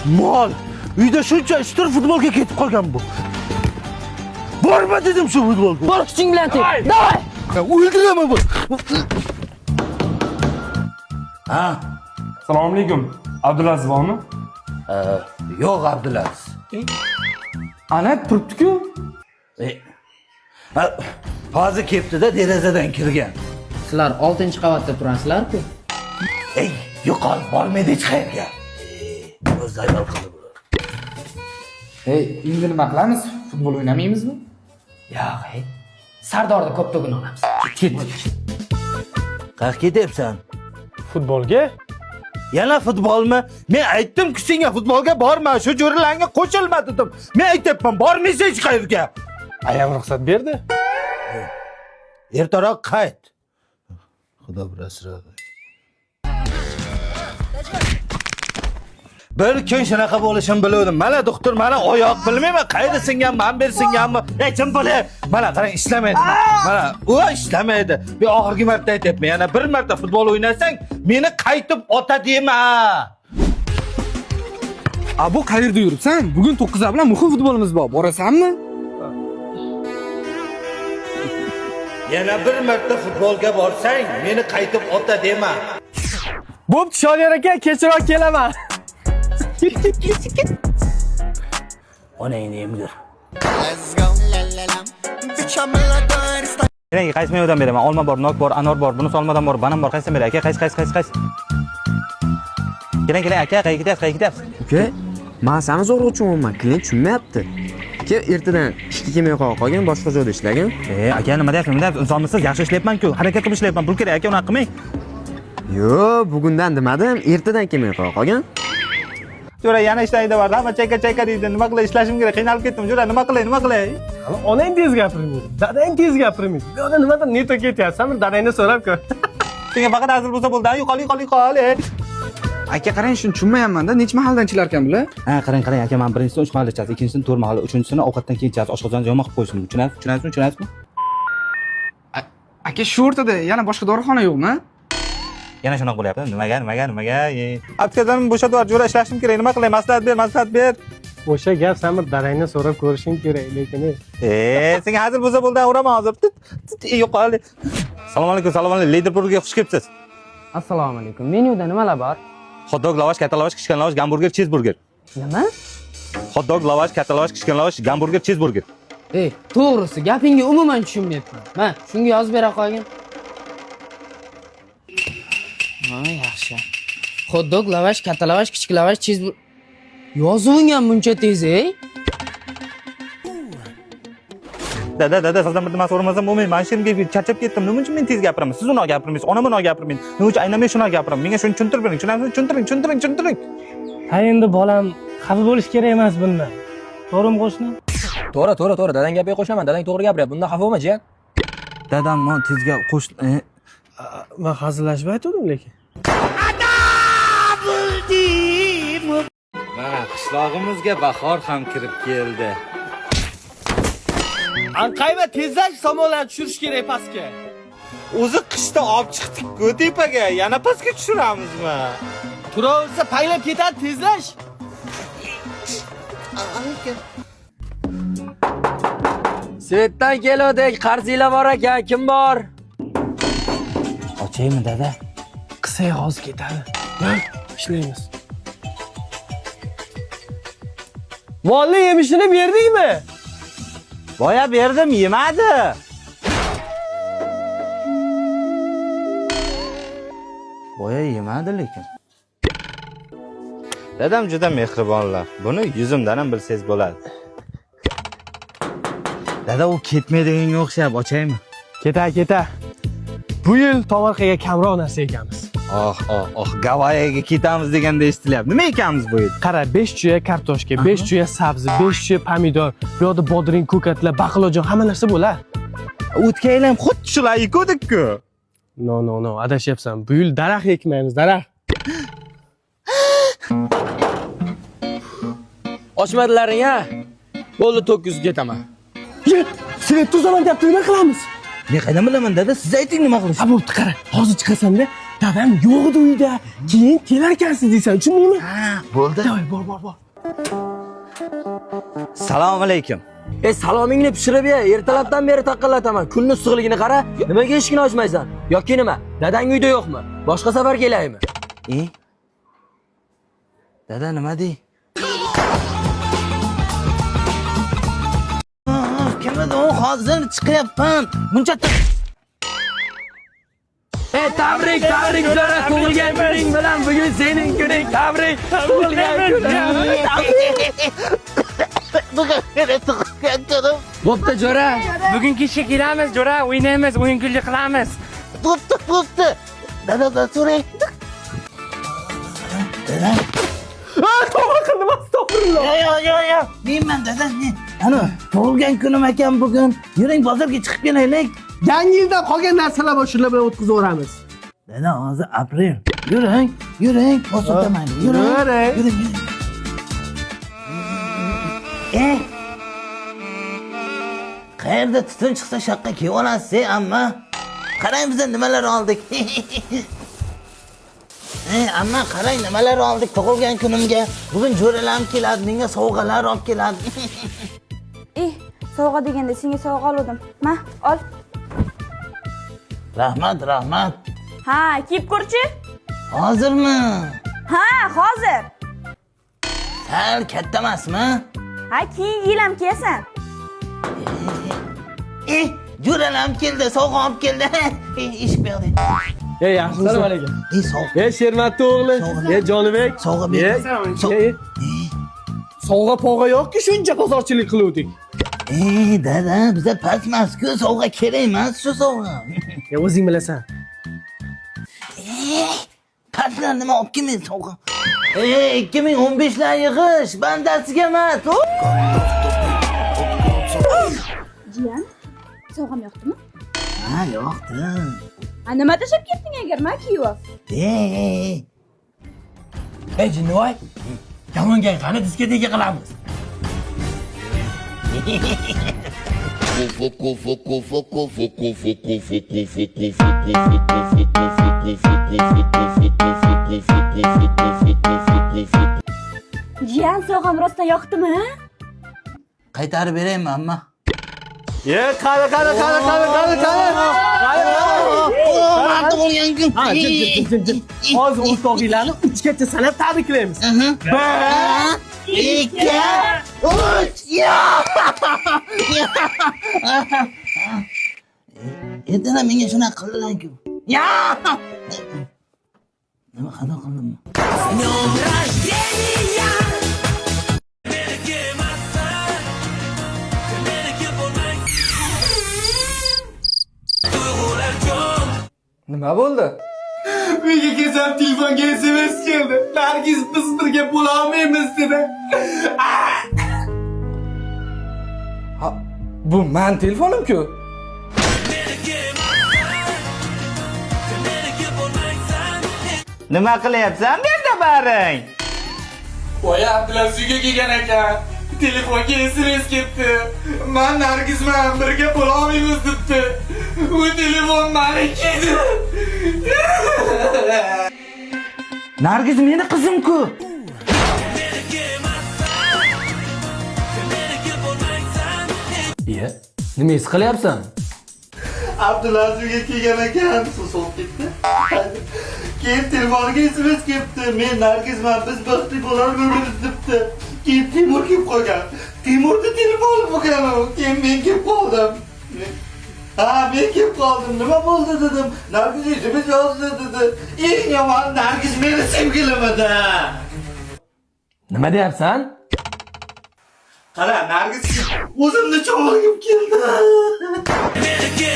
Mol. Uyda shuncha ishtir futbolga ketib qolgan bu. Borma dedim shu futbolga. Bor kuching bilan tep. Davay. O'ldiraman bu. Ha? Assalomu alaykum. Abdulaziz bormi? Yo'q Abdulaziz. Ana turibdi-ku. E, ha, hozir kelibdi-da derazadan kirgan. Sizlar 6-qavatda turasizlar-ku. Ey, yo'qol, bormaydi hech qayerga. O'zi ayol qildi bular. Ey, endi nima qilamiz? Futbol o'ynamaymizmi? Yo'q, ey. Sardorni ko'ptog'ini olamiz. Ketdik. Qayerga ketyapsan? Futbolga? Yana futbolmi? Men aytdim-ku senga futbolga borma, shu jo'ralarga qo'shilma dedim. Men aytyapman, bormaysan hech qayerga. Ayam ruxsat berdi. Ertaroq qayt. Xudo bir asradi. Bir kun shunaqa bo'lishini biluvdim. Mana doktor, mana oyoq bilmayman, qayerda singan, man ber singanmi? Ey, jim bo'l. Mana qarang, ishlamaydi. Mana u ishlamaydi. Bir oxirgi marta aytyapman, yana bir marta futbol o'ynasang, meni qaytib ota dema. A bu qayerda yuribsan? Bugun 9 bilan muhim futbolimiz bor. Borasanmi? Yana bir marta futbolga borsang, meni qaytib ota dema. Bo'pti, Shodiyor aka, kechroq kelaman. Onangni emdir. Keling, qaysi mevadan beraman? Olma bor, nok bor, anor bor, bunisi olmadan bor, banan bor. Qaysidan beray aka? Qaysi, qaysi, qaysi, qaysi? Keling, keling aka, qayerga ketyapsiz? Qayerga ketyapsiz? Uka, man sani zo'rg'a tushunyapman, klient tushunmayapti. Uka, ertadan ishga kelmay qolgan, boshqa joyda ishlagin. E, aka, nima deyapsiz? Nima deyapsiz? Insonmisiz? Yaxshi ishlayapman-ku. Harakat qilib ishlayapman. Pul kerak aka, unaqa qilmang. Yo'q, bugundan demadim, ertadan kelmay qolgan. Jo'ra, yana ishdan haydab yubordi. Hamma chayka chayka deydi. Nima qilay? Ishlashim kerak. Qiynalib ketdim. Jo'ra, nima qilay? Nima qilay? Onang tez gapirmaydi, dadang tez gapirmaydi. Bu yoqda nimadir neto ketyapsan, bir dadangdan so'rab ko'r. Senga faqat hazil bo'lsa bo'ldi. Yo'qol, yo'qol, yo'qol. E. Aka qarang, shuni tushunmayapman-da. Necha mahaldan chilarkan bular? Ha, qarang, qarang aka, men birinchisini 3 mahal ichasiz, ikkinchisini 4 mahal, uchinchisini ovqatdan keyin ichasiz. Oshqozonni yomon qilib qo'yishim. Tushunasiz? Tushunasizmi? Tushunasizmi? Aka, shu o'rtada yana boshqa dorixona yo'qmi? Yana shunaqa bo'lyapti. Nimaga, nimaga, nimaga? Aptekadan bo'shatib yubor, jo'ra, ishlashim kerak. Nima qilay? Maslahat ber, maslahat ber. O'sha gap san bir dadangdan so'rab ko'rishing kerak, lekin ey. E, senga hazil bo'lsa bo'ldi, uraman hozir. Tit, tit, yo'qol. Assalomu alaykum, assalomu alaykum. Liderburgga xush kelibsiz. Assalomu alaykum. Menyuda nimalar bor? Hot dog, lavash, katta lavash, kichkina lavash, gamburger, chizburger. Nima? Hot dog, lavash, katta lavash, kichkina lavash, gamburger, chizburger. Ey, to'g'risi, gapingga umuman tushunmayapman. Ma, shunga yozib bera qolgin. Ha, yaxshi. Hot dog, lavash, katta lavash, kichik lavash, chizburger. Yozuving ham buncha tez, ey. Dada, dada, sizdan bir nima so'ramasam bo'lmaydi. Men shu yerga charchab ketdim. Nima uchun men tez gapiraman? Siz unaqa gapirmaysiz, onam unaqa gapirmaydi. Nima uchun aynan men shunaqa gapiraman? Menga shuni tushuntirib bering. Tushunasizmi? Tushuntiring, tushuntiring, tushuntiring. Ha, endi bolam xafa bo'lish kerak emas bundan. To'g'rimi qo'shni? To'g'ri, to'g'ri, to'g'ri. Dadang gapiga qo'shilaman. Dadang to'g'ri gapiryapti. Bundan xafa bo'lma, jiyan. Dadam, men tez gap qo'sh Man hazillashib aytgandim lekin. Mana qishlog'imizga bahor ham kirib keldi. Anqayma, tezlash, somonlarni tushirish kerak pastga. O'zi qishda olib chiqdik-ku tepaga, yana pastga tushiramizmi? Turaversa paylab ketadi, tezlash. Svetdan keluvdik. Qarzinglar bor ekan. Kim bor? Ochaymi dada? Qilsak hozir ketadi. Ha, ishlaymiz. Molni yemishini berdingmi? Boya berdim, yemadi. Boya yemadi lekin. Dadam juda mehribonlar. Buni yuzimdan ham bilsangiz bo'ladi. Dada u ketmaydiganga o'xshab, ochaymi? Keta, keta. Bu yil tomorqaga kamroq narsa ekamiz. Oh, oh, oh, Gavayiga ketamiz deganda eshitilyapti. Nima ekamiz bu yil? Qara, 5 chuya kartoshka, 5 chuya sabzi, 5 chuya pomidor, bu yoqda bodring, ko'katlar, baqlajon, hamma narsa bo'ladi. O'tgan yil ham xuddi shular ekuvdik-ku. No, no, no, adashyapsan. Bu yil daraxt ekmaymiz, daraxt. Ochmadilaring ha? Bo'ldi, 900 ketaman. Ye, svet uzaman deyapti, nima qilamiz? Men qaydan bilaman dada, siz ayting nima qilish. Ha, bo'pti, qara. Hozir chiqasanda, Dadam yo'q edi uyda. Keyin kelar ekansiz deysan, tushundingmi? Ha, bo'ldi. Давай, bor, bor, bor. Assalomu alaykum. E, salomingni pishirib ye, ertalabdan beri taqillataman. Kunni issiqligini qara, nimaga eshikni ochmaysan? Yoki nima? Dadang uyda yo'qmi? Boshqa safar kelaymi? E? Dada nima dey? Kim edi u? Hozir chiqyapman. Buncha E, tabrik, tabrik jo'ra, tug'ilgan kuning bilan bugun sening kuning, tabrik, tug'ilgan kuning. Bugun meni tug'ilgan kunim. Bo'pti jo'ra. Bugun kechga kelamiz, jo'ra, o'ynaymiz, o'yin kulgi qilamiz. Bo'pti, bo'pti. Dadadan so'ray. Dada. Ha, to'g'ri qildim, astag'firulloh. Yo, yo, yo. Menman dada, men. Ana, tug'ilgan kunim ekan bugun. Yuring, bozorga chiqib kelaylik. Yangi yildan qolgan narsalar bor, shular bilan o'tkazib yuboramiz. Dada, hozir aprel. Yuring, yuring, bosib. Yuring. Yuring. Yuring, yuring. E? Qayerda tutun chiqsa shaqqa kiyib olasiz, amma. Qarang, biz nimalar oldik. E, amma, qarang, nimalar oldik tug'ilgan kunimga. Bugun jo'ralarim keladi, menga sovg'alar olib keladi. Eh, sovg'a deganda senga sovg'a oldim. Ma, ol. Rahmat, rahmat. Ha, kiyib ko'rchi. Hozirmi? Ha, hozir. Sal katta emasmi? Ha, keyingi yil ham kiyasan. E, jo'ralarim keldi, sovg'a olib keldi. E, eshik bu yoqda. Ey, yaxshimisan? Assalomu alaykum. E, sovg'a. Ey, Shermatni o'g'li. Sovg'a. Ey, Jonibek. Sovg'a ber. Ey, sovg'a pog'a yo'qki, shuncha bozorchilik qiluvdik. E, dada, biza past emas-ku, sovg'a kerak emas shu sovg'a. E, o'zing bilasan. Pastlar nima olib kelmaydi sovg'a. E, 2015lar yig'ish, bandasiga emas. Jiyan, sovg'am yoqdimi? Ha, yoqdi. Ha, nima tashlab ketding agar, ma kiyib ol. E, Ey, jinnivoy. Yomon qani diskoteka qilamiz. Foco, foco, foco, foco, foco, foco, foco, foco, foco, foco, foco, foco, foco, foco, foco, foco, foco, foco, foco. Jiyan, sovg'am rostdan yoqdimi? Qaytarib beraymi, amma? Ye, qani, qani, qani, qani, qani, qani. Qani, qani. Man tug'ilgan kun. Ha, jim, jim, jim, jim. Hozir o'rtog'inglarni 3 gacha sanab tabriklaymiz. Bir, ikki, uch. Ya! Ertadan menga shunaqa qildilar-ku. Ya! Nima xato qildimmi? С днем рождения! Meniki emassan, meniki bo'lmang. Tuyg'ular jon. Nima bo'ldi? Menga kelsam, telefonga SMS keldi. Nargiz, biz birga bo'la olmaymiz, dedi. Ha, bu man telefonim-ku. Meniki emassan, meniki bo'lmaysan. Nima qilyapsan bu yerda baring? Voy, Abdulaziz uyga kelgan ekan. Telefonga SMS ketdi. Man Nargizman, birga bo'la olmaymiz, debdi. U telefon maniki edi. Nargiz meni qizim-ku. Meniki emassan, meniki bo'lmaysan. Iye, nima his qilyapsan? Abdulaziz uyga kelgan ekan, suv sovib ketdi. Keyin telefoniga SMS kelibdi. Men Nargizman, biz baxtli bo'larmiz, debdi. Keyin Timur kelib qolgan. Timurni telefoni bo'lgan u. Keyin men kelib qoldim. Ha, men kelib qoldim. Nima bo'ldi, dedim. Nargiz SMS yozdi, dedi. Eng yomon, Nargiz meni sevgilim edi. Nima deyapsan? Qara, Nargiz, o'zimni chog'ligim keldi. Meniki.